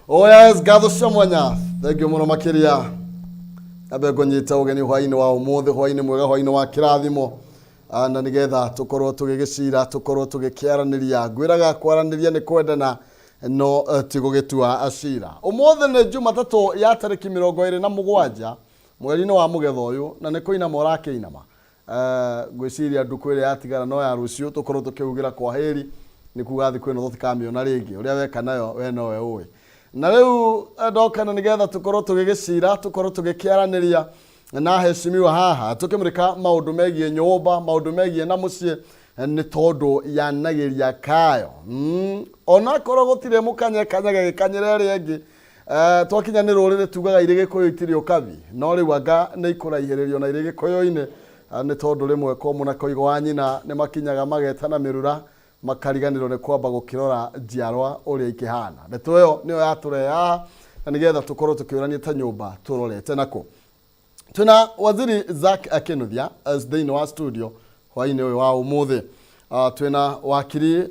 Oh yes, ngatho cia mwanya, thengiũ mũno makĩria. Ambe ngũnyita ũgeni hwainĩ wa ũmũthĩ, hwainĩ mwega, hwainĩ wa kĩrathimo. Na nĩgetha tũkorwo tũgĩgĩcira, tũkorwo tũgĩkĩaranĩria. Ngwĩraga kwaranĩria nĩ kwendana, no ti gũgĩtua cira. Ũmũthĩ nĩ Jumatatũ ya tarĩki 27 mweri-inĩ wa Mũgetha ũyũ, na nĩ kũinama ũrakĩinama. Ngwĩciria ndukũ ĩrĩa yatigara no ya rũciũ tũkorwo tũkĩugĩra kwaheri, nĩ kuga thikũ ĩno tũtikamĩona rĩngĩ. Ũrĩa weka nayo we nowe ũĩ. Na rĩu ndokana nĩgetha tũkorwo tũgĩgĩcira, tũkorwo tũgĩkĩaranĩria na heshimiwa haha, tũkĩmũrĩka maũndũ megiĩ nyũmba, maũndũ megiĩ na mũciĩ, nĩ tondũ yanagĩria kayo. Onakorwo gũtirĩ mũkanye kanya gagĩkanyĩra ĩrĩa ĩngĩ, twakinya nĩ rũrĩrĩ tugaga irĩ Gĩkũyũ itirĩ ũkabi, no rĩu anga nĩ ikũraihĩrĩrio na irĩ Gĩkũyũ-inĩ, nĩ tondũ rĩmwe komũ na koigo wa nyina nĩ makinyaga magetana mĩrura, makariganĩrwo nĩ kwamba gũkĩrora njiarwa ũrĩa ikĩhana. Ndeto ĩyo nĩyo yatũrehe haha, na nĩgetha tũkorwo tũkĩũrania ta nyũmba tũrorete nakũ. Twĩna Waziri Zack Kinuthia thĩinĩ wa studio hwainĩ ũyũ wa ũmũthĩ. Twĩna wakiri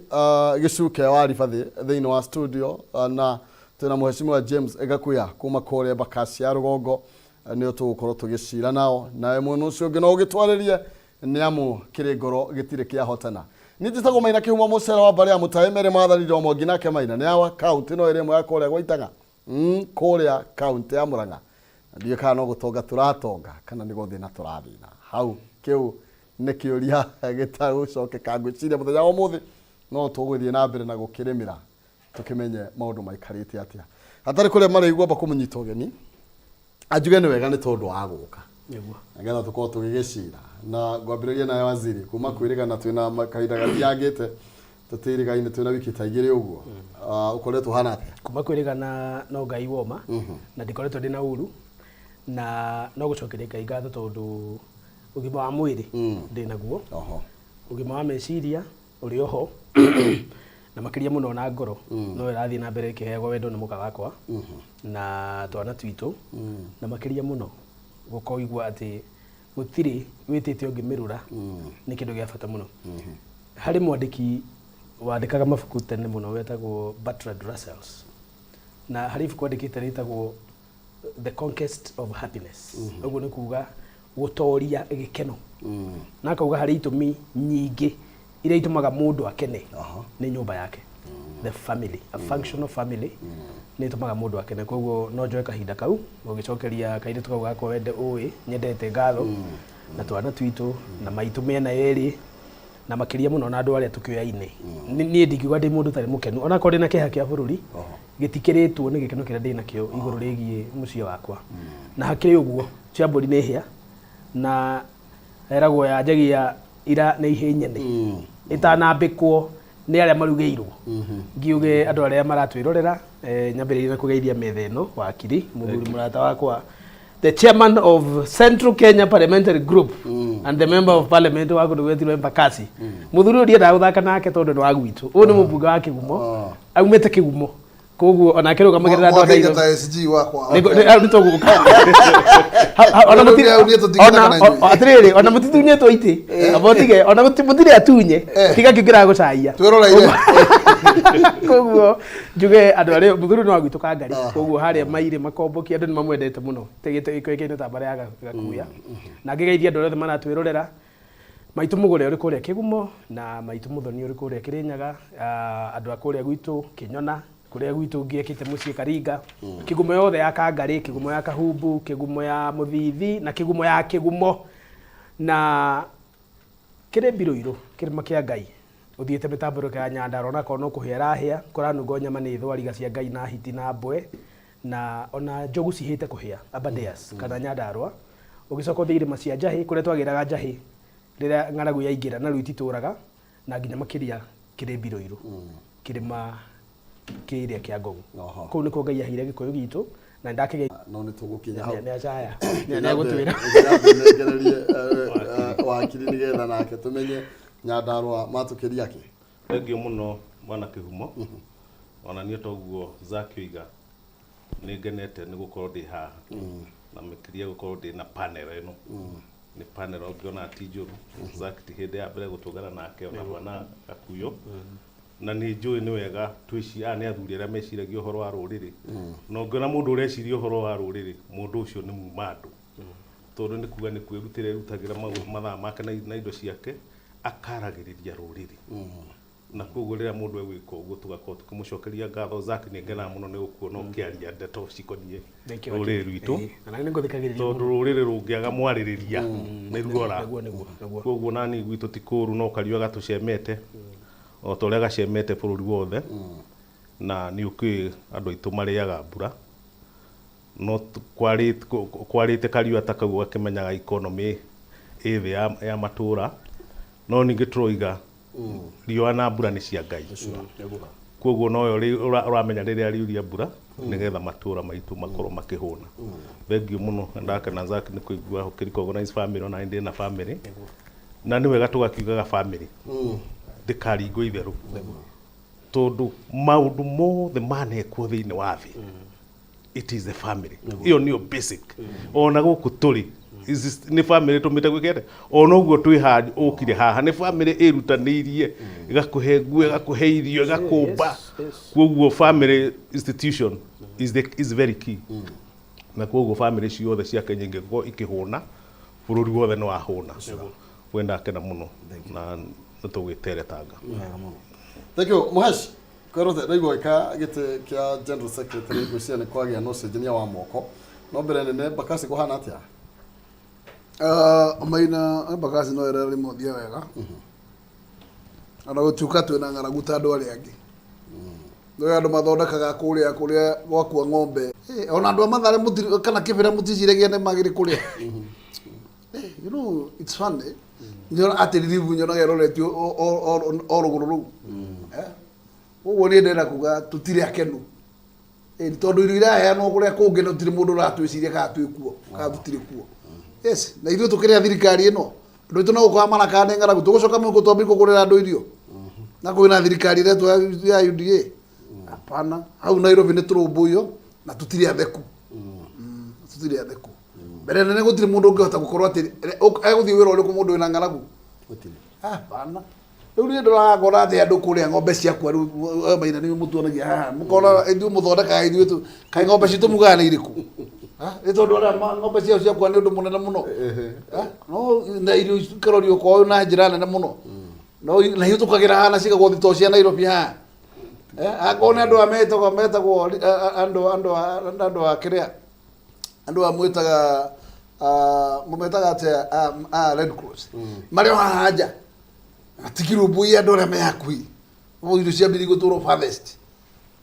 Gĩcuke wa Ribathĩ thĩinĩ wa studio, na twĩna Mheshimiwa James Gakuya kuma kũrĩa Embakasi ya Rũgongo, nĩo tũgũkorwo tũgĩcira nao. Nawe mwena ũcio ũngĩ no ũgĩtwarĩrie, nĩ amu kĩrĩ ngoro gĩtirĩ kĩahotana. Niĩ njĩtagwo Maina Kĩhumo, mũcere wa mbarĩ ya Mũtaĩ Mary Mwathani Ndomo nginake Maina nĩ awa kaunti no ĩrĩ ĩmwe ya kũrĩa gwaitaga kũrĩa kaunti ya Murang'a. Ndiũĩ kana no gũtonga tũratonga kana nĩ gũthĩna tũrathĩna. Hau kĩu nĩ kĩũria gĩtagũcokeka. Ngwĩciria mũthenya wa ũmũthĩ no tũgũthiĩ na mbere na gũkĩrĩmĩra tũkĩmenye maũndũ maikarĩte atĩa. Hatarĩ kũrĩa marĩ ngwamba kũmũnyita ũgeni, anjuge nĩ wega nĩ tondũ wa gũka. Nĩguo. Nĩgetha tũkorwo tũgĩgĩcira. Na ngwambĩrĩria nawe waziri, kuma kwĩrĩgana twĩna kahinda gathiangĩte, tũtĩrĩgaine twĩna wiki ta igĩrĩ ũguo. Ũkoretwo ũhana atĩa? Kuma kwĩrĩgana no Ngai woma, na ndikoretwo ndĩna ũru, na no gũcokeria Ngai ngatho tondũ ũgima wa mwĩrĩ ndĩnaguo. Ũgima wa meciria ũrĩ oho, na makĩria mũno na ngoro no ĩrathiĩ na mbere ĩkĩheagwo wendo nĩ mũka wakwa na twana twitũ, na makĩria mũno gũkoigua atĩ gũtirĩ wĩtĩte ũngĩ mĩrũra nĩ kĩndũ gĩa bata mũno. Harĩ mwandĩki wandĩkaga mabuku tene mũno wetagwo Bertrand Russell, na harĩ ibuku andĩkĩte rĩtagwo The Conquest of Happiness. Ũguo nĩ kuga gũtoria gĩkeno. Na akauga harĩ itũmi nyingĩ iria itũmaga mũndũ akene nĩ nyũmba yake. The family, a functional family nĩ ĩtũmaga mũndũ akene. Koguo no njoe kahinda kau gũgĩcokeria kairĩtu kau gakwa wende ũĩ nyendete ngatho, na twana twitũ na maitũ mĩena yerĩ, na makĩria mũno na andũ arĩa tũkĩoyaine. Niĩ ndingiuga ndĩ mũndũ ũtarĩ mũkenu, onakorwo ndĩna kĩeha kĩa bũrũri, gĩtikĩrĩtwo nĩ gĩkeno kĩrĩa ndĩnakĩo igũrũ rĩgiĩ mũciĩ wakwa. Na hakĩrĩ ũguo, cia mbũri nĩ hĩa, na eragwo yanjagia ira nĩ ihĩ nyene, ĩtanambĩkwo nĩ arĩa marugĩirwo. Ngiuge andũ arĩa maratwĩrorera, nyambĩrĩrie na kũgeithia metha ĩno, wakiri, mũthuri mũrata wakwa, the chairman of Central Kenya Parliamentary Group and the member of parliament wa kũndũ gwĩtirwo Embakasi. Mũthuri ũyũ ndiendaga gũthaka nake tondũ nĩ wa gwitũ. Ũyũ nĩ mũmbunge wa Kĩgumo, aumĩte Kĩgumo. Koguo onake rũgamagĩrĩra andũ a Nairobi. Ta SG wakwa. Nĩ tũgũka. Ona atĩrĩrĩ, ona mũtitunyĩtwo itĩ. Amba ũtige, ona mũtirĩ atunye. Tiga kĩu kĩragũcaia. Twĩroreire. Koguo njuge andũ arĩa mũthuri nĩ wa gwitũ Kangari. Koguo harĩa Mairĩ Makomboki andũ nĩ mamwendete mũno. Gĩkĩkaine ta mbarĩ ya Gakuya. Na ngĩgeithia andũ arĩa othe maratwĩrorera. Maitũ Mũgũre ũrĩ kũrĩa Kĩgumo, na maitũ Mũthoni ũrĩ kũrĩa Kĩrĩnyaga, andũ a kũrĩa gwitũ Kĩnyona, kũrĩa gwitũ ngĩekĩte mũciĩ Karinga, Kĩgumo yothe ya Kangarĩ, Kĩgumo ya Kahumbu, Kĩgumo ya Mũthithi, na Kĩgumo ya Kĩgumo. Na kĩrĩ mbirũirũ, kĩrĩma kĩa Ngai, ũthiĩte mĩtambũrũko ya Nyandarua onakorwo no kũhĩa ĩrahĩa, kũranungwo nyama nĩ thwariga cia Ngai na hiti na mbwe, na ona njogu cihĩte kũhĩa, Aberdares kana Nyandarua. Ũgĩcoka ũthiĩ irĩma cia Njahĩ, kũrĩa twagĩraga Njahĩ rĩrĩa ng'aragu yaingĩra na rĩu ititũraga, na nginya makĩria kĩrĩ mbirũirũ, kĩrĩma kĩrĩa kĩa Ngogu. Kũu nĩkuo Ngai aheire Gĩkũyũ gitũ, na nĩndakĩgĩa. No nĩ tũgũkinya hau. Nĩ acaya. Nĩ egũtwĩra. Ngererie wakiri nĩgetha nake tũmenye Nyandarua matũkĩria kĩ. Thengiũ mũno bwana Kĩhumo. Ona niĩ toguo Zack oiga, nĩ ngenete nĩ gũkorwo ndĩ haha. Na makĩria gũkorwo ndĩ na panel ĩno. Nĩ panel ũngĩona ti njũru. Zack ti hĩndĩ ya mbere gũtũngana nake ona bwana Gakuyo. Na nĩ njũĩ nĩ wega twĩci aya nĩ athuri arĩa meciragia ũhoro wa rũrĩrĩ. Na ũngĩona mũndũ ũreciria ũhoro wa rũrĩrĩ, mũndũ ũcio nĩ muma andũ. Tondũ nĩ kuga nĩ kwĩrutĩra erutagĩra mathaa make na indo ciake, akaragĩrĩria rũrĩrĩ. Na koguo rĩrĩa mũndũ egwĩka ũguo tũgakorwo tũkĩmũcokeria ngatho. Zack, nĩ ngenaga mũno nĩ gũkuona ũkĩaria ndeto cikoniĩ Thank you. rũrĩrĩ rwitũ. Na nĩ ngũthikagĩrĩria. Tondũ rũrĩrĩ rũngĩaga mwarĩrĩria nĩ ruora. Nĩguo, nĩguo, nĩguo. Koguo nani gwitũ ti kũũru, no kariũa gatũcemete o ta ũrĩa gacemete bũrũri wothe, na nĩ ũkĩũĩ andũ aitũ marĩaga mbura, no kwarĩte kariũa ta kau ũgakĩmenyaga economy ĩ thĩ ya matũra, no ningĩ tũroiga riũa na mbura nĩ cia Ngai. Koguo noyo ũramenya rĩrĩa riuria mbura nĩgetha matũra maitũ makorwo makĩhũna. Thengiũ mũno, ndakena Zack nĩ kũigua ũkĩ recognize family, ona niĩ ndĩ na family, na nĩ wega tũgakiugaga family ndĩkaringwo itherũ, tondũ maũndũ mothe manekwo thĩinĩ wa thĩ, it is the family, ĩyo nĩyo basic. Ona gũkũ tũrĩ nĩ family tũmĩte gwĩka atĩa, ona ũguo twĩ haha ũkire haha nĩ family ĩrutanĩirie, ĩgakũhe nguo, ĩgakũhe irio, ĩgakũmba. Koguo family institution is very key, na koguo family ciothe cia Kenya ingĩkorwo ikĩhũna, bũrũri wothe nĩ wahũna. We ndakena mũno na nĩ tũgwĩteretanga. Wega mũno, thank you. Mũhesh kwerũte ndaigua gĩka gĩtĩ kĩa general secretary, ngwĩciria nĩ kwagĩa na ũcenjania wa moko, no mbere nene Mbakasi kũhana atĩa? Maina Embakasi no ĩrĩa rĩmũthia wega, ona gũtuĩka twĩna ng'aragu ta andũ arĩa angĩ. Nĩ andũ mathondekaga kũrĩa kũrĩa gwakua ng'ombe. Ona andũ a Mathare kana Kĩbĩra mũticiragia nĩ magĩrĩ kũrĩa. You know, it's funny. Nyona atĩ riribu nyonaga ĩroretio o rũgũrũ rũu. Ũguo niĩ ndĩrenda kuga tũtirĩ akenu. Tondũ irio iraheanwo kũrĩa kũngĩ no gũtirĩ mũndũ ũratwĩciria kana twĩ kuo kana tũtirĩ kuo. Yes, na ithuĩ tũkĩrĩa thirikari ĩno, andũ aitũ no gũkorwo marakaga nĩ ng'aragu, tũgũcoka mũhuko twambie kũgũrĩra andũ irio na kwĩna thirikari ĩretwo ya UDA. Hapana, hau Nairobi nĩ tũrũmbũiyo na tũtirĩ atheku. Tũtirĩ atheku. Mbere nene gũtirĩ mũndũ ũngĩhota gũkorwo atĩ egũthiĩ wĩra ũrĩkũ mũndũ wĩna ng'aragu. Gũtirĩ. Hapana. Rĩu niĩ ndoraga ngona atĩ andũ kũrĩa ng'ombe ciakwa rĩu maina nĩ mũtuonagia haha, mũkona ithuĩ mũthondekaga ithuĩ tu, kaĩ ng'ombe citũ mugaga nĩ irĩkũ? Nĩ tondũ arĩa ng'ombe ciao ciakwa nĩ ũndũ mũnene mũno. No na irio ikarorio kwao na njĩra nene mũno, no na ithuĩ tũkagĩra haha na cigagwo thitoo cia Nairobi haha. Akorwo nĩ andũ a metagwo andũ a kĩrĩa andũ a mwĩtaga, mũmetaga atĩa, a Red Cross marĩ o haha nja matikirũmbũiya andũ arĩa me hakuhĩ. No irio cia mbiri gũtũrwo farthest,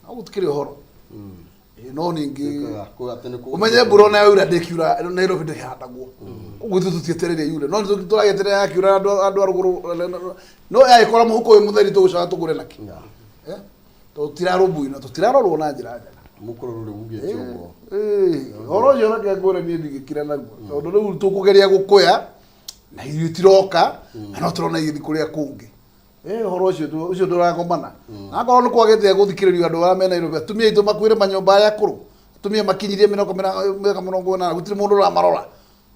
no gũtikĩrĩ ũhoro. No ningĩ ũmenye mbura ona yaura ndĩkiura Nairobi ndĩhandagwo, ũguo ithuĩ tũtietereire yure, no tũragĩeterera yakiura andũ a rũgũrũ, no yagĩkora mũhuko wĩ mũtheri tũgũcoka tũgũre nakĩ? Tondũ tũtirarũmbũiywo na tũtirarorwo na njĩra njega. Mũkũrũ rĩu ugĩte ũguo. Ũhoro ũcio reke ngwĩre niĩ ndingĩkira naguo, tondũ rĩu tũkũgeria gũkũya na irio itiroka na no tũrona igĩthiĩ kũrĩa kũngĩ. Ũhoro ũcio ũcio ndũragomana na akorwo nĩ kwagĩte gũthikĩrĩrio andũ arĩa me Nairobi, atumia aitũ makuĩre manyũmba arĩa akũrũ, atumia makinyirie mĩaka 80, gũtirĩ mũndũ ũramarora.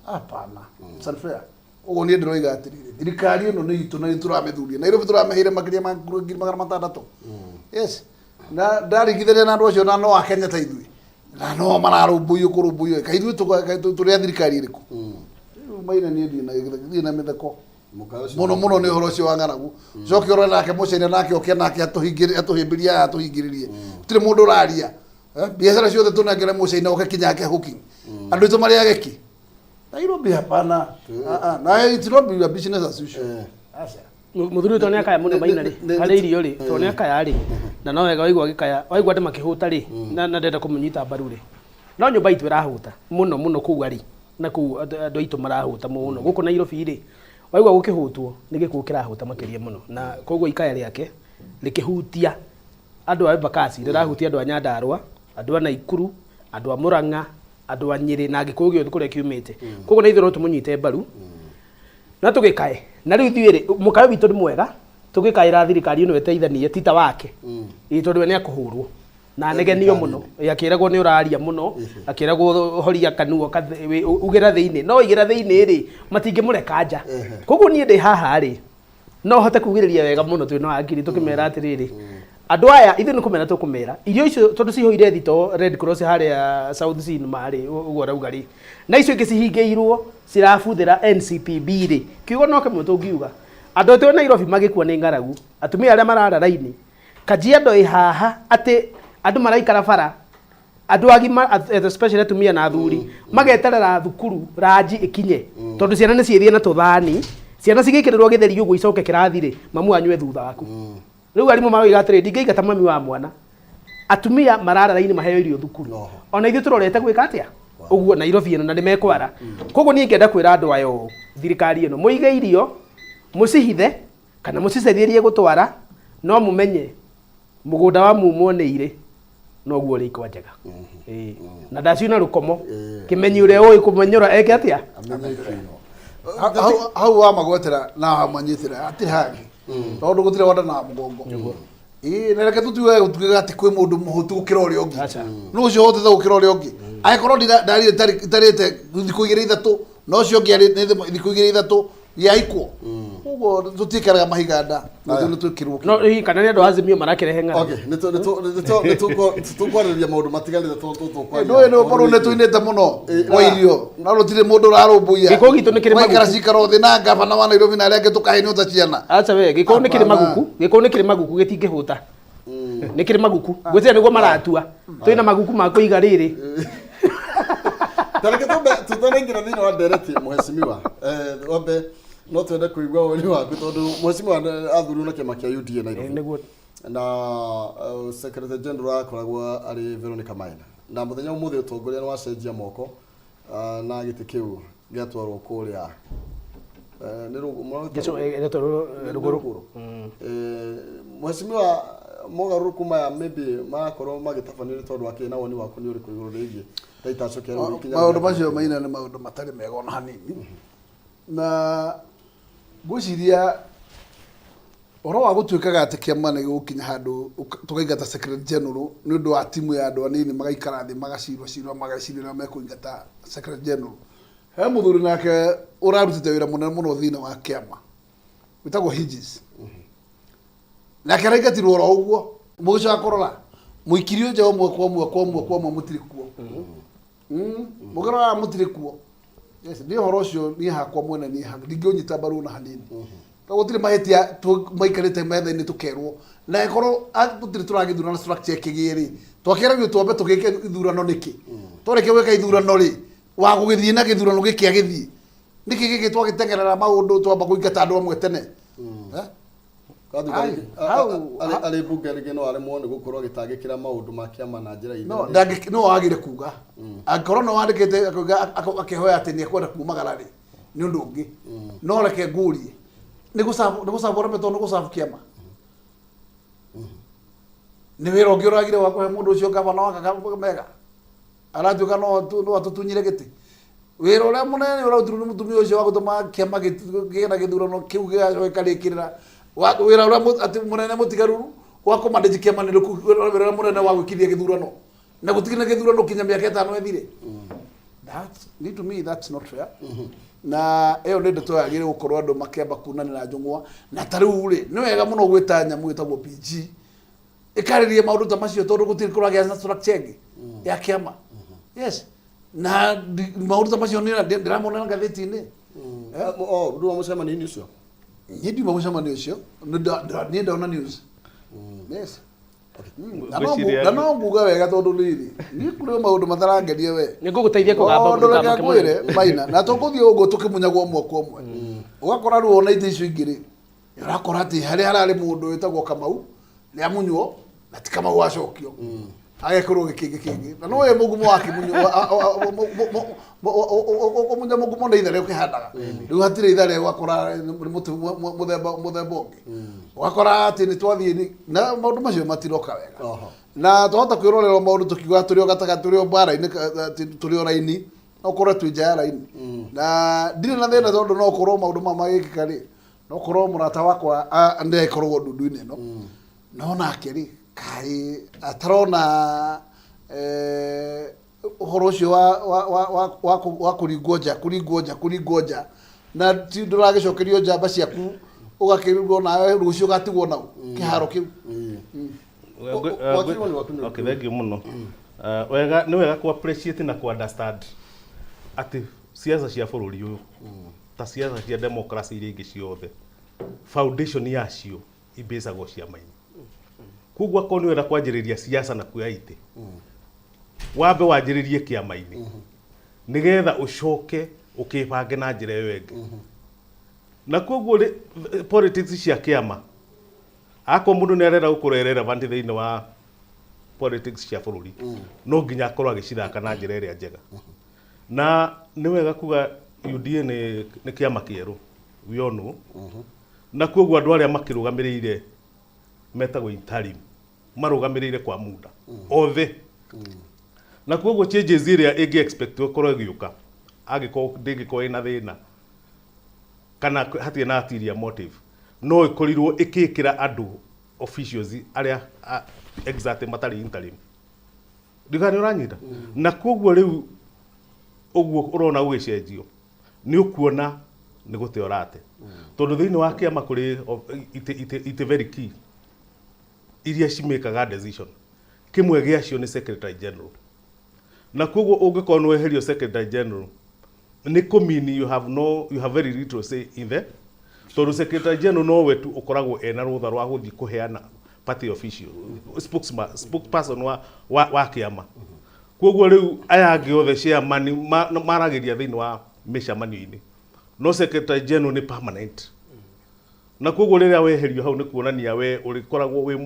Hapana, it's unfair. Ũguo niĩ ndĩroiga atĩrĩrĩ, thirikari ĩno nĩ itũ na nĩ tũramĩthuria. Nairobi tũramĩheire makĩria ma 600,000. Yes, na ndaringithania na andũ acio na no akenya ta ithuĩ na no mararũmbũiyo kũrũmbũiyo, kaĩ ithuĩ tũrĩ a thirikari ĩrĩkũ? Rĩu maina niĩ ndirĩ na mĩtheko mũno mũno nĩ ũhoro ũcio wa ng'aragu. Coke ũrore nake mũcaina nake oke nake atũhĩmbĩrie haha, atũhingĩrĩrie, gũtirĩ mũndũ ũraria. Biacara ciothe tũnengere mũcaina oke kinya ake hooking, andũ aitũ marĩage kĩ Nairobi? Hapana. Ah, ah, na it not be a business as usual. Aca. Mũthuri ũyũ tondũ nĩ akaya mũno maina rĩ harĩ irio rĩ, tondũ nĩ akaya rĩ, na no wega waigua agĩkaya, waigua andũ makĩhũta rĩ, na ndenda kũmũnyita mbaru rĩ, no nyũmba itũ ĩrahũta mũno mũno kũu arĩ na kũu andũ aitũ marahũta mũno gũkũ Nairobi rĩ, waigua gũkĩhũtwo nĩ gĩkuũ kĩrahũta makĩria mũno, na koguo ikaya rĩake rĩkĩhutia andũ a Embakasi, rĩrahutia andũ a Nyandarua, andũ a Naikuru, andũ a Murang'a, andũ a Nyĩrĩ na Gĩkũyũ gĩothe kũrĩa kiumĩte. Koguo na ithuĩ no tũmũnyite mbaru na tũgĩkae, na rĩu ithuĩ rĩ, mũkayo witũ nĩ mwega, tũgĩkaĩra thirikari ĩno ĩteithanie, ti ta wake. Ĩĩ, tondũ we nĩ akũhũrwo na anegenio mũno. Ĩĩ, akĩragwo nĩ ũraria mũno, akĩragwo horia kanua ugĩra thĩinĩ, no igĩra thĩinĩ rĩ, matingĩmũreka nja. Koguo niĩ ndĩ haha rĩ, No hote kugĩrĩria wega mũno twĩ na wakiri tũkĩmera atĩrĩrĩ, andũ aya ithuĩ nĩ kũmera tũkũmera irio icio tondũ cihũire thito Red Cross harĩa South Cinema rĩ, ũguo arauga rĩ, na icio ingĩ cihingĩirwo cirabuthĩra NCPB rĩ, kiugo no kĩmwe tũngiuga, andũ aitũ a Nairobi magĩkua nĩ ng'aragu, atumia arĩa marara raini, Kajiado ĩ haha atĩ andũ maraikara bara, andũ agima especially atumia na athuri mageterera thukuru ranji ĩkinye tondũ ciana nĩ ciĩthiĩ na tũthani, ciana cigĩkĩrĩrwo gĩtheri ũguo icoke kĩrathi rĩ, mamu anyue thutha waku. Rĩu arimũ maroiga atĩrĩ, ndingĩingata mami wa mwana, atumia marara raini maheo irio thukuru. Ona ithuĩ tũrorete gwĩka atĩa ũguo Nairobi ĩno na nĩ mekwara. Koguo niĩ ingĩenda kwĩra andũ aya ũũ, thirikari ĩno, mũige irio mũcihithe kana mũcicaithĩrie gũtwara, no mũmenye mũgũnda wa mumwo nĩ irĩ noguo ũrĩ ikwa njega. Ĩĩ. Na ndaciuna rũkomo kĩmenyi ũrĩa ũĩ kũmenyũra eke atĩa. Amenye ikiuno. Hau wamagwetera na wamanyitĩra hatirĩ hangĩ tondũ gũtirĩ wanda na mũgongo. Ĩĩ, na reke tũtuge gũtuĩka atĩ kwĩ mũndũ mũhũtu gũkĩra ũrĩa ũngĩ. Aca. Nũ ũcio ũhotete gũkĩra ũrĩa ũngĩ? Angĩkorwo ndarire itarĩte thikũ igĩrĩ ithatũ, na ũcio ũngĩ arĩte thikũ igĩrĩ ithatũ, gĩaikwo. Koguo tũtiĩkĩraga mahiga nda, na ithuĩ nĩtwĩkĩrwo No hihi kana nĩ andũ a Azimio marakĩrehe ng'aragu. Okay, nĩ tũkwarĩrĩria maũndũ matiganĩte tũkwaria. Ndũĩ nĩ ũkorwo nĩ tũinĩte mũno wa irio na rũtirĩ mũndũ ũrarũmbũiya. Gĩkũyũ gitũ nĩ kĩrĩ Tũgaikara maguku. cikaro thĩ na ngabana wa Nairobi na arĩa angĩ tũkahenio ta ciana. Aca we, gĩkũyũ nĩ kĩrĩ Hapana. maguku, gĩkũyũ nĩ kĩrĩ maguku gĩtingĩhũta. Nĩ kĩrĩ maguku. Gwĩciria nĩguo maratua. Twĩna maguku ma kũiga rĩrĩ. Ta reke twambe tutanaingĩra thĩinĩ wa ndereti, mheshimiwa, wambe no twende kũigua woni waku tondũ mheshimiwa athurirwo na kĩama kĩa UDA Nairobi. Nĩguo. Na secretary general akoragwo arĩ Veronica Maina, na mũthenya ũmũthĩ ũtongoria nĩ wacenjia moko, na gĩtĩ kĩu gĩatwarwo kũrĩa nĩ Gĩtwarwo rũgũrũ. Mheshimiwa, mogarũrũku maya maybe marakorwo magĩtabanio nĩ tondũ wa kĩ, na woni waku nĩ ũrĩkũ igũrũ rĩgiĩ ta itacũkia rĩu gĩkinya? Maũndũ macio maina nĩ maũndũ matarĩ mega ona hanini, na ngwĩciria ũhoro wa gũtuĩkaga atĩ kĩama nĩ gĩgũkinya handũ tũkaingata secretary general nĩ ũndũ wa timu ya andũ anini magaikara thĩ magacirwo cirwo mageciria ũrĩa mekũingata secretary general. He mũthuri nake ũrarutĩte wĩra mũnene mũno thĩinĩ wa kĩama wĩtagwo Higgs, nake araingatirwo oro ũguo. Mũgĩcoka kũrora mũikirio nja ũmwe kwa ũmwe kwa ũmwe kwa ũmwe, mũtirĩ kuo. Mũkĩrora mũtirĩ kuo. Yes, niĩ ũhoro ũcio niĩ hakwa mwene niĩ ndingĩũnyita mbaru ona hanini to gũtirĩ mahĩtia maikarĩte metha-inĩ tũkerwo na ĩkorwo tũtirĩ tũragĩthurana structure ĩkĩgĩe rĩ, twakĩragio twambe tũgĩke ithurano nĩkĩ? Twarĩkia gwĩka ithurano rĩ, wa gũgĩthiĩ na gĩthurano gĩkĩ agĩthiĩ nĩkĩ gĩkĩ twagĩteng'erera maũndũ twamba kũingata andũ amwe tene? Eh? Kathuka Ai, rĩngĩ, arĩ mbunge rĩngĩ no aremwo nĩ gũkorwo agĩtangĩkĩra maũndũ ma kĩama na njĩra no ndangĩ no wagire kuga angĩkorwo no wandĩkĩte akauga akĩhoya atĩ nĩ ekwenda kumagara rĩ, nĩ ũndũ ũngĩ. No reke ngũrie, nĩ gũcabu ũremetwo nĩ gũcabu kĩama? Nĩ wĩra ũngĩ ũragire wa kũhe mũndũ ũcio gavana wa Kakamega aratuĩka no atũtunyire gĩtĩ? Wĩra ũrĩa mũnene ũrarutirwo nĩ mũtumia ũcio wa gũtũma kĩama kĩgĩe na gĩthurano kĩu gĩgacoka gĩkarĩkĩrĩra wĩra ũrĩa atĩ mũnene mũtigaru wa kũmanage kĩama nĩ ũrĩkũ? Wĩra ũrĩa mũnene wa gwĩkithia gĩthurano na gũtigĩ na gĩthurano kinya mĩaka 5 ĩthire. That's, to me that's not fair. Na ĩyo nĩ ndeto yagĩrĩire gũkorwo andũ makĩamba kunanĩra njũng'wa. Na ta rĩu rĩ, nĩ wega mũno gwĩta nyamũ ĩtagwo PG ĩkarĩrie maũndũ ta macio tondũ gũtirĩ kũragĩa na structure ĩngĩ ya kĩama. Yes, na maũndũ ta macio nĩ ndĩramona ngathĩti-inĩ. Oh, nduma mũcemanio-inĩ ũcio? Niĩ ndiuma mũcemanio ũcio, niĩ ndona news. Yes. Na no na no nguga wega tondũ rĩrĩ, niĩ kũrĩ o maũndũ matarangenia we. Nĩ ngũgũteithia kũgamba. Tondũ reke ngwĩre maina na tũkũthiĩ ũguo tũkĩmunyagwo ũmwe kwa ũmwe, ũgakora rĩu ona itĩ icio ingĩ rĩ, ũrakora atĩ harĩa hararĩ mũndũ wĩtagwo Kamau nĩ amunywo na ti Kamau wacokio, agekĩrwo gĩkĩngĩ kĩngĩ na no we mũgumo wa kĩmunyo ũkũmunya mũgumo nĩ itharĩ ũkĩhandaga. Rĩu hatirĩ itharĩ, ũgakora nĩ mũtĩ mũthemba ũngĩ, ũgakora atĩ nĩ twathiĩ na maũndũ macio matiroka wega. Na twahota kwĩrorera maũndũ tũkiuga tũrĩ o gatagatĩ, tũrĩ o mbara-inĩ, atĩ tũrĩ o raini, no ũkorwo twĩ nja ya raini na ndirĩ na thĩna tondũ no ũkorwo maũndũ maya magĩkĩka rĩ, no ũkorwo mũrata wakwa nĩ akoragwo ndundu-inĩ ĩno, no nake rĩ, kaĩ atarona ũhoro ũcio wa kũringwo nja na ti ndũragĩcokerio njamba ciaku. Ũgakĩrigwo nawe rũciũ ũgatigwo nau kĩharo kĩu. Wakiri woni waku nĩ Okay, thank you mũno. Wega nĩ wega ku appreciate na ku understand atĩ siasa cia bũrũri ũyũ ta siasa cia democracy iria ingĩ ciothe, foundation yacio imbĩcagwo ciama-inĩ. Koguo akorwo nĩ ũrenda kwanjĩrĩria siasa na kuoya itĩ, wambe wanjĩrĩrie kĩama-inĩ nĩgetha ũcoke ũkĩbange na njĩra ĩyo ĩngĩ. Na koguo politics cia kĩama, akorwo mũndũ nĩ arenda gũkorwo e relevant thĩinĩ wa politics cia bũrũri, no nginya akorwo agĩcithaka na njĩra ĩrĩa njega. Na nĩ wega kuga UDA nĩ kĩama kĩerũ, we all know. Na koguo andũ arĩa makĩrũgamĩrĩire metagwo interim, marũgamĩrĩire kwa muda othe. Na koguo changes ĩrĩa ĩngĩ expect ĩkorwo ĩgĩũka, angĩkorwo ndĩngĩkorwo ĩna thĩna kana hatirĩ na ulterior motive, no ĩkorirwo ĩkĩkĩra andũ officials arĩa exact matarĩ interim. Ndikana nĩ ũranyita. Na koguo rĩu ũguo ũrona gũgĩcenjio, nĩ ũkuona nĩ gũte ũrate, tondũ thĩinĩ wa kĩama kũrĩ itĩ very key iria cimĩkaga decision. Kĩmwe gĩacio nĩ secretary general. Na koguo ũngĩkorwo nĩ weherio secretary general, nĩ kũmini you have no you have very little say in the, tondũ secretary general nowe tu ũkoragwo ena rũtha rwa gũthiĩ kũheana party official spokesman, spokesperson wa kĩama. Koguo rĩu aya angĩ othe chairman maragĩria thĩinĩ wa mĩcemanio-inĩ, no secretary general nĩ permanent. Na koguo rĩrĩa weherio hau, nĩ kuonania we ũrĩkoragwo wĩ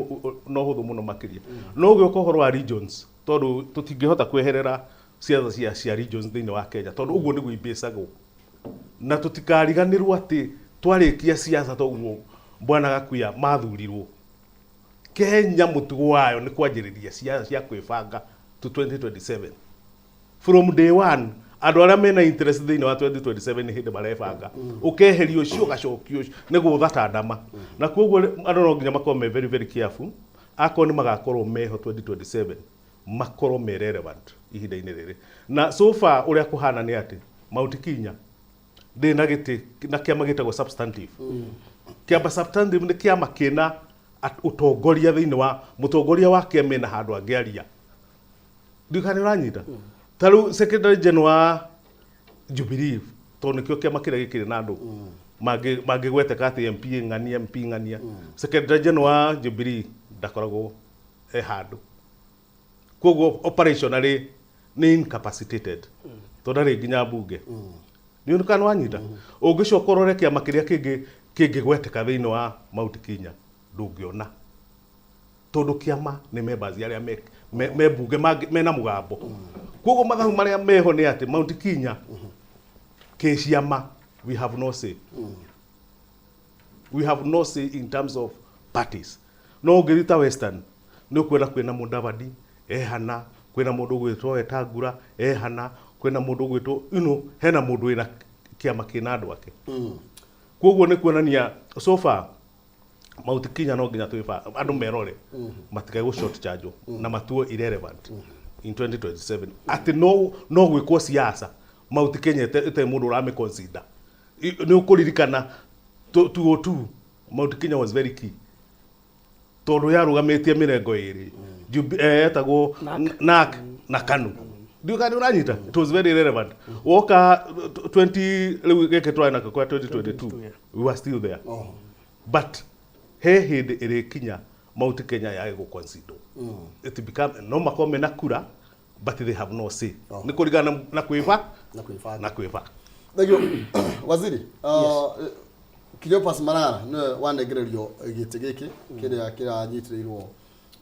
na ũhũthũ mũno makĩria. No ũgĩũka ũhoro wa regions, tondũ tũtingĩhota kweherera ciaca cia regions thĩinĩ wa Kenya, tondũ ũguo nĩguo imbĩcagwo. Na tũtikariganĩrwo atĩ twarĩkia ciaca toguo bwana Gakuya mathurirwo, Kenya mũtugo wayo nĩ kwanjĩrĩria ciaca cia kwĩbanga to 2027 from day one. Andũ arĩa mena interest thĩinĩ wa 2027 nĩ hĩndĩ marebanga. Ũkeheria ũcio, ũgacokio ũcio, nĩ gũtha ta ndama. Na koguo andũ no nginya makorwo me very very careful. Akorwo nĩ magakorwo meho 2027, makorwo me relevant ihinda-inĩ rĩrĩ. Na so far ũrĩa kũhana nĩ atĩ Mount Kenya ndĩ na gĩtĩ na kĩama gĩtagwo substantive. Kĩama substantive nĩ kĩama kĩna ũtongoria thĩinĩ wa mũtongoria wa kĩama ena handũ angĩaria. Ndiũĩ kana nĩ ũranyita. Ta rĩu secretary general wa Jubilee, tondũ nĩkĩo kĩama kĩrĩa gĩkĩrĩ na andũ mangĩgweteka atĩ MP ng'ania, MP ng'ania, secretary general wa Jubilee ndakoragwo e handũ. Koguo operationally nĩ incapacitated, tondũ ndarĩ nginya mbunge. Nĩ ũndũ kana wanyita. Ũngĩcoka ũrore kĩama kĩrĩa kĩngĩ kĩngĩgweteka thĩinĩ wa Mount Kenya, ndũngĩona, tondũ kĩama nĩ members arĩa me mbunge mena mũgambo. Koguo mathabu marĩa meho nĩ atĩ Mount Kenya kĩciama, we have no say, we have no say in terms of parties. No ũngĩthiĩ ta Western, nĩ ũkuona kwĩna Mudavadi ehana, kwĩna mũndũ ũgwĩtwo Wetangula ehana, kwĩna mũndũ ũgwĩtwo hena mũndũ wĩna kĩama kĩna andũ ake. Koguo nĩ kuonania so far Mount Kenya no nginya twĩba andũ merore matikae gũ short charge na matuo irrelevant in 2027, atĩ no gwĩkwo siasa Mount Kenya ĩte mũndũ ũramĩ consider. Nĩ ũkũririkana 202 Mount Kenya was very key, tondũ yarũgamĩtie mĩrengo ĩrĩ, etagwo NARC na KANU. Ndiũ kana nĩ ũranyita. It was very relevant. Woka 20 rĩu gĩkĩ twarĩ nakĩo kwa 2022, we were still there, but he hĩndĩ ĩrĩkinya Mount Kenya yage gũ consider. It become no makorwo mena kura, but they have no say, nĩ kũringana na kwĩba na kwĩbanga. Na kwĩba. Thank you. Waziri, Cleophas Malala nĩwe wanengererio gĩtĩ gĩkĩ kĩrĩa kĩranyitĩrĩirwo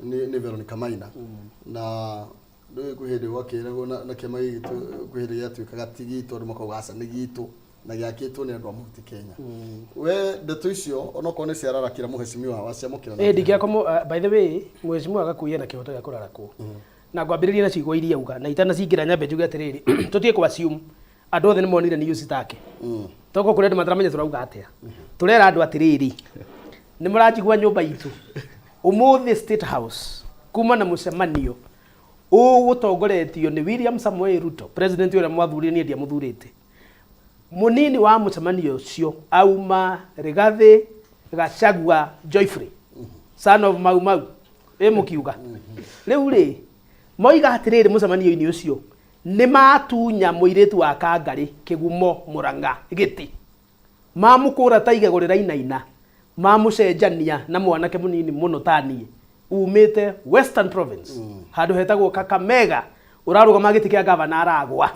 nĩ Veronica Maina. Na rĩu kwĩ hĩndĩ gwakĩragwo na kĩama gĩkĩ kwĩ hĩndĩ gĩatuĩkaga ti gitũ, andũ makauga aca nĩ gitũ na gĩakĩtwo nĩ andũ a Mount Kenya. We ndeto icio onokorwo nĩ ciararakĩra mũhecimiwa, waciamũkĩra na Ĩ ndingĩakwo. By the way, mheshimiwa Gakuya na kĩhoto gĩa kũrarakwo. Na ngwambĩrĩria na ciugo iria auga, na itanacingĩra nyambe njuge atĩrĩrĩ, tũtige kũ assume andũ othe nĩ monire news take. Toko kũrĩ andũ mataramenya tũrauga atĩa. Tũrera andũ atĩrĩrĩ, nĩ mũranjigua nyũmba itũ ũmũthĩ State House kuma na mũcemanio ũgũtongoretio nĩ William Samoei Ruto, president ũrĩa mwathurire, niĩ ndiamũthurĩte. Mũnini wa mũcemanio ũcio auma Rigathĩ. Gachagua Joyfrey son of Mau Mau ĩ mũkiuga rĩu rĩ moiga atĩrĩrĩ mũcemanio-inĩ ũcio nĩ matunya mũirĩtu wa Kangarĩ kĩgumo Mũrang'a gĩtĩ mamũkũra ta igego rĩrainaina mamũcenjania na mwanake mũnini mũno ta niĩ umĩte Western Province handũ hetagwo Kakamega ũrarũgama gĩtĩ kĩa gavana aragwa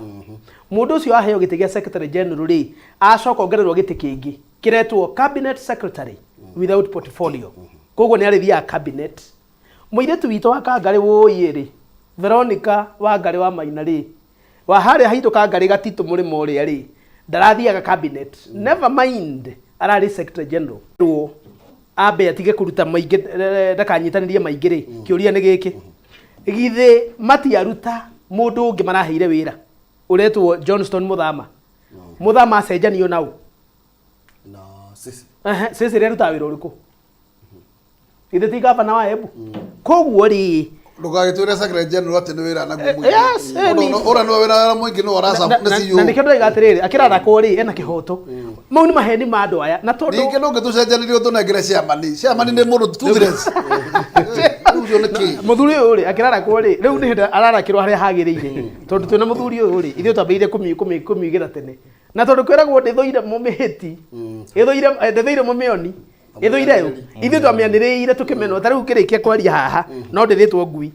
mũndũ ũcio aheo gĩtĩ gĩa secretary general rĩ acoka ongererwo gĩtĩ kĩngĩ kĩretwo cabinet secretary without portfolio koguo nĩ arĩthiaga cabinet mũirĩtu witũ wa Kangarĩ wũiĩ rĩ Veronica Wangarĩ wa Maina rĩ wa harĩa haitũ Kangarĩ gatitũ mũrĩmo ũrĩa rĩ ndarathiaga cabinet never mind ararĩ secretary general Rwo, ambe atige kũruta maingĩ eh, ndakanyitanĩrie maingĩ rĩ kĩũria nĩ gĩkĩ githĩ matiaruta mũndũ ũngĩ maraheire wĩra ũretwo Johnston Mũthama Mũthama acenjanio nau Na sisi. Ehe, Cecily arutaga wĩra ũrĩkũ githĩ ti gavana wa Embu koguo rĩ ndũgagĩtwĩre secretary general atĩ nĩ wĩra naguo mũingĩ. Yes, eh, Ũrĩa nĩwe wĩra wĩra mũingĩ nĩwe ũraca na nĩ na- CEO. na nĩkĩo ndĩroiga atĩrĩrĩ akĩrarakwo rĩ ena kĩhoto mau nĩ maheni ma andũ aya na tondũ ningĩ ndũngĩtũcenjanĩria ũtũnengere chairman chairman nĩ mũndũ toothless Rĩu ũcio nĩ kĩ mũthuri ũyũ rĩ akĩrarakwo rĩ rĩu nĩ hĩndĩ ararakĩrwo harĩa hagĩrĩire tondũ twĩna mũthuri ũyũ rĩ ithuĩ twambĩrĩirie kũmĩigĩra tene na tondũ kwĩragwo ndĩthũire mũmĩhĩti ĩthũire eh, ndĩthũire mũmĩoni ĩthũire yo ithuĩ twamĩanĩrĩire tũkĩmenwo ta rĩu ngĩrĩkia kwaria haha no ndĩrĩtwo ngui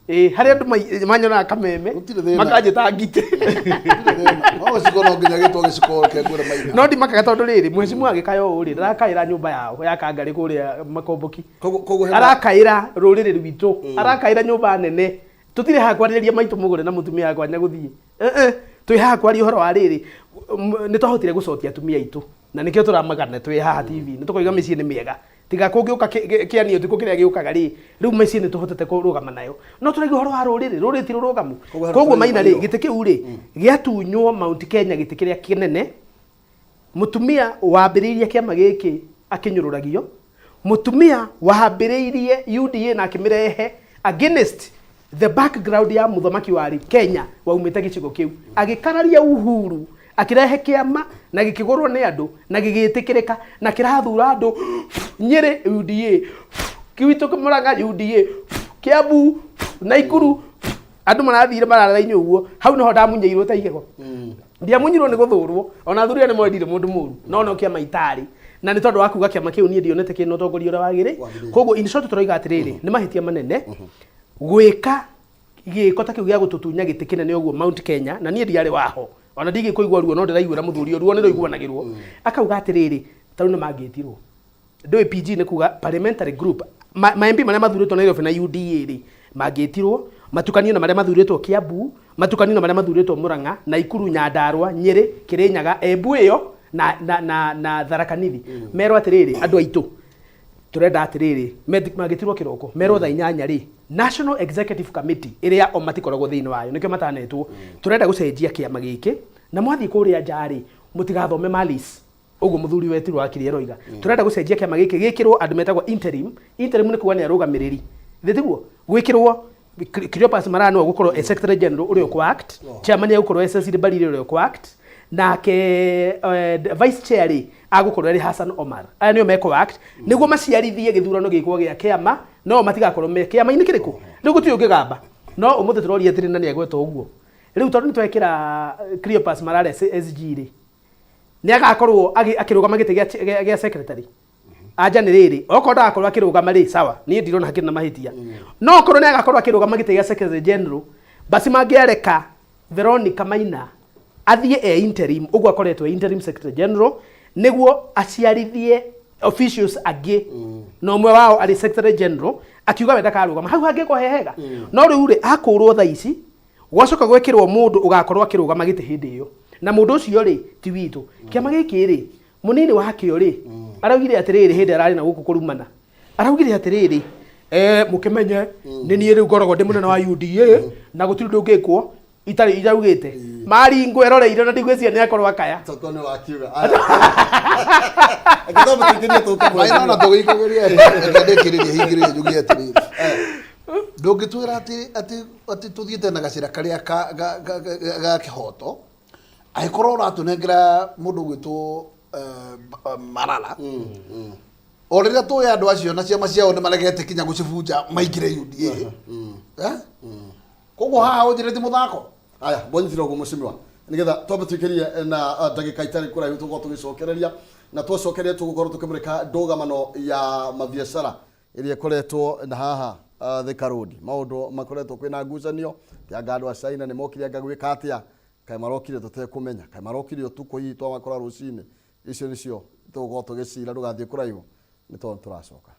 ĩ harĩa andũ manyonaga kameme Gũtirĩ thĩna. makanjĩta ngitĩ no gĩciko no nginya gĩtwo gĩciko kĩa ngwĩre maina no ndimakaga tondũ rĩrĩ mheshimiwa agĩkaya ũũ rĩ ndarakaĩra nyũmba yao ya Kangarĩ kũrĩa Makomboki Koguo hena arakaĩra rũrĩrĩ rwitũ arakaĩra nyũmba nene tũtirĩ haha kwarĩrĩria maitũ mũgũre na mũtumia wakwa nyagũthiĩ Eh, eh, twĩ haha kwaria ũhoro wa rĩrĩ nĩ twahotire gũcokia atumia aitũ na nĩkĩo tũramagana twĩ haha TV nĩ tũkoiga mĩciĩ nĩ mĩega tiga kũngĩũka kĩanio ũtukũ kĩrĩa gĩũkaga rĩ rĩu mĩciĩ nĩ tũhotete kũrũgama nayo no tũraigua ũhoro wa rũrĩrĩ rũrĩrĩ ti rũrũgamu Koguo hena koguo maina rĩ tũraigua gĩtĩ kĩu rĩ gĩatunywo Mount Kenya gĩtĩ kĩrĩa kĩnene mũtumia wambĩrĩirie kĩama gĩkĩ akĩnyũrũragio mũtumia wambĩrĩirie UDA na akĩmĩrehe against the background ya mũthamaki warĩ Kenya waumĩte gĩcigo kĩu agĩkararia Uhuru akĩrehe kĩama na gĩkĩgũrwo nĩ andũ na gĩgĩtĩkĩrĩka na kĩrathura andũ Nyĩrĩ UDA Gwitũ Murang'a UDA Kiambu Naikuru andũ marathire marara-inĩ ũguo hau nĩho ndamunyeirwo ta igego ndiamunyirwo nĩ gũthũrwo ona athuri aya nĩ mwendire mũndũ mũru no no kĩama itarĩ na nĩ tondũ wa kuga kĩama kĩu niĩ ndionete kĩna ũtongoria ũrĩa wagĩrĩ Wagĩrĩire. koguo in short tũroiga atĩrĩrĩ nĩ mahĩtia manene gwĩka gĩko ta kĩu gĩa gũtũtunya gĩtĩ kĩnene ũguo Mount Kenya na niĩ ndiarĩ waho ona ndigĩkũigua ruo no ndĩraiguĩra mũthuri ũyũ, ruo nĩ rũiguanagĩrwo akauga atĩrĩrĩ ta rĩu nĩ mangĩtirwo ndũĩ PG nĩ kuga parliamentary group ma MP marĩa mathurĩtwo Nairobi na UDA rĩ mangĩtirwo matukanio na marĩa mathurĩtwo Kiambu matukanio na marĩa mathurĩtwo Murang'a Naikuru Nyandarua Nyĩrĩ Kĩrĩnyaga Embu ĩyo na na na na Tharaka Nithi merwo atĩrĩrĩ andũ aitũ turenda atĩrĩrĩ mangĩtirwo kĩroko merwo thaa 8 rĩ National Executive Committee ĩrĩa o matikoragwo thĩinĩ wayo nĩkĩo matanetwo turenda gũcenjia kĩama gĩkĩ na mwathiĩ kũrĩa nja rĩ mũtigathome malice ũguo mũthuri wetirwo wakiri aroiga turenda gũcenjia kĩama gĩkĩ gĩkĩrwo andũ metagwo interim interim nĩ kuga nĩ arũgamĩrĩri thĩ tiguo gwĩkĩrwo Cleopas Malala nĩwe ũgũkorwo e secretary general ũrĩa ũkũ act chairman egũkorwo e Cecily Mbarire ũrĩa ũkũ act nake vice chair rĩ agũkorwo arĩ Hassan Omar aya nĩo mekũ act nĩguo maciarithie gĩthurano gĩkwo gĩa kĩama no matigakorwo me kĩama-inĩ kĩrĩkũ rĩu gũtirĩ ũngĩgamba no ũmũthĩ tũroria atĩrĩ na nĩ agwetwo ũguo rĩu tondũ nĩ twekĩra Cleopas Malala SG rĩ nĩ agakorwo akĩrũgama gĩtĩ gĩa secretary anja nĩ rĩrĩ okorwo ndagakorwo akĩrũgama rĩ sawa niĩ ndirona hakĩrĩ na mahĩtia no okorwo nĩ agakorwo akĩrũgama gĩtĩ gĩa secretary general basi mangĩareka Veronica Maina athiĩ e interim ũguo akoretwo e interim secretary general nĩguo aciarithie officials angĩ na ũmwe wao arĩ secretary general akiuga we ndakarũgama hau hangĩkorwo he hega no rĩu rĩ akũrwo thaa ici gwacoka gwĩkĩrwo mũndũ ũgakorwo akĩrũgama gĩtĩ hĩndĩ ĩyo na mũndũ ũcio rĩ ti witũ kĩama gĩkĩ rĩ mũnini wakĩo rĩ araugire atĩrĩrĩ hĩndĩ ararĩ na gũkũ kũrumana araugire atĩrĩrĩ mũkĩmenye nĩ niĩ rĩu ngoragwo ndĩ mũnene wa UDA na gũtirĩ ũndũ ũngĩkwo itarĩ itaugĩte maringwo eroreire na ndigwĩciria nĩ akorwo akaya Toko nĩ wakiuga. Reke twambe tũingĩrie tũke Maina ona mwena. tũgĩikagĩria reke ndĩkĩrĩrie hingĩrĩrie njuge atĩrĩrĩ ndũngĩtwĩra atĩ atĩ atĩ tũthiĩte na gacĩra karĩa ga kĩhoto angĩkorwo ũratũnengera mũndũ ũgwĩtwo Malala O rĩrĩa tũĩ andũ acio na ciama ciao nĩ maregete kinya gũcibunja maingĩre UDA. Eh? Koguo haha ũnjĩre ti mũthako. Aya, mbonyitire ũguo mũcimiwa, nĩgetha twambe tũikĩrie na ndagĩka itarĩ kũraihu, tũgũkorwo tũgĩcokereria, na twacokeria tũgũkorwo tũkĩmũrĩka ndũgamano ya mabiacara ĩrĩa ĩkoretwo na haha Thika Road. Maũndũ makoretwo kwĩna ngucanio, anga andũ a China nĩ mokire, anga gwĩka atĩa, kaĩ marokire tũtekũmenya, kaĩ marokire ũtukũ, hihi twamakora rũcinĩ. Icio nĩcio tũgũkorwo tũgĩcira. Ndũgathiĩ kũraihu nĩ tondũ tũracoka.